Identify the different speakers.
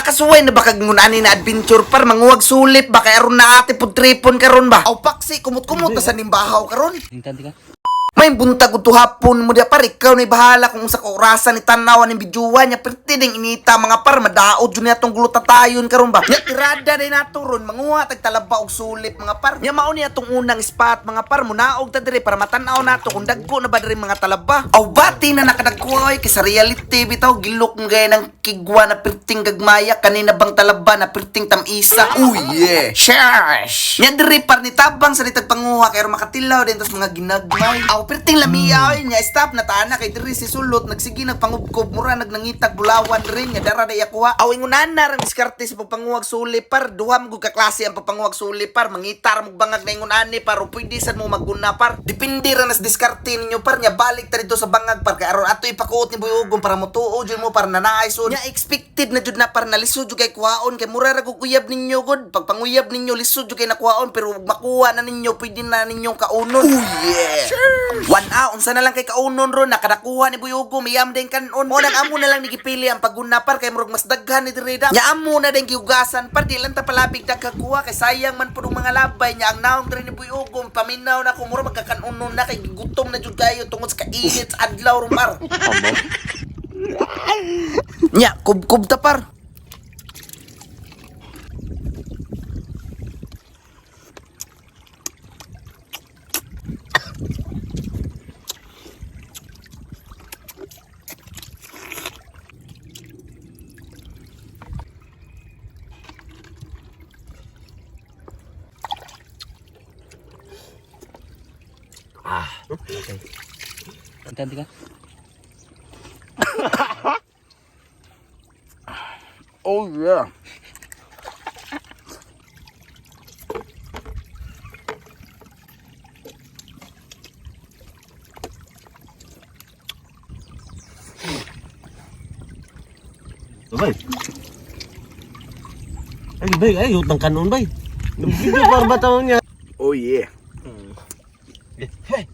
Speaker 1: Nakasuway na ba kag ngunani na adventure, par? Manguwag sulip ba kay aron na ate pud tripon karon ba? Aw paksi, kumot-kumot na sa nimbahaw karon.
Speaker 2: Tingtan ka.
Speaker 1: May buntag udto hapon mo diya, par, ikaw na bahala kung unsa ka orasan ni tanawan ning bidyuhan niya. Perti ding inita, mga par, madaod jud niya tong glutatayon karon ba. Nya tirada day nato ron manguha tag talaba og sulip, mga par. Nya mao niya tong unang spot, mga par, munaog ta diri para matan-aw nato kung dagko na ba diri mga talaba. Aw bati na nakadagko oy kay sa reality bitaw gilok mo gaya ng kigwa na perting gagmaya kanina bang talaba na perting tamisa. Uy yeah. Sheesh. Nya diri, par, ni tabang sa ditag panguha kay aron makatilaw din tas mga ginagmay. Aw perting lamia oy. Nya stop na taana kay diri si sulot nagsige nagpangubkob, mura nagnangitag bulawan diri nya dara day akuha. Aw ingunan na rang diskarte sa pagpanguhag suli, par. Duha man gud ka klase ang pagpanguhag suli, par. Mangitar mo bangag na ingon ani, par, o pwede sad mo magguna, par. Depende ra nas diskarte ninyo, par. Nya balik ta dito sa bangag, par, kay aron ato ipakuot ni Buyugong para motuo jud mo, par, na naay sud. Nya expected na jud na, par, na lisod jud kay kuhaon kay mura ra gud uyab ninyo gud. Pagpanguyab ninyo lisod jud kay nakuhaon, pero ug makuha na ninyo pwede na ninyong kaunon. Oh yeah. One a unsa na lang kay kaunon ron nakadakuha ni Buyugong iyam din kanon. Mo nang amo na lang ni gipili ang paguna, par, kay murag mas daghan ni diri da. Nya amo na din gihugasan, par, di lang ta palabig dagkakuha kay sayang man pud ang mga labay. Nya ang naong diri ni Buyugong paminaw na ko, murag magkakanunon na kay gigutom na jud kayo tungod sa kainit sa adlaw ron, par. Nya kubkub ta, par.
Speaker 2: Tingtan ka.
Speaker 1: Oh yeah.
Speaker 3: Bay. Ay, bay, ay, utang kanon, bay. Nag-video par ba tawon niya?
Speaker 1: Oh yeah.
Speaker 3: Hey.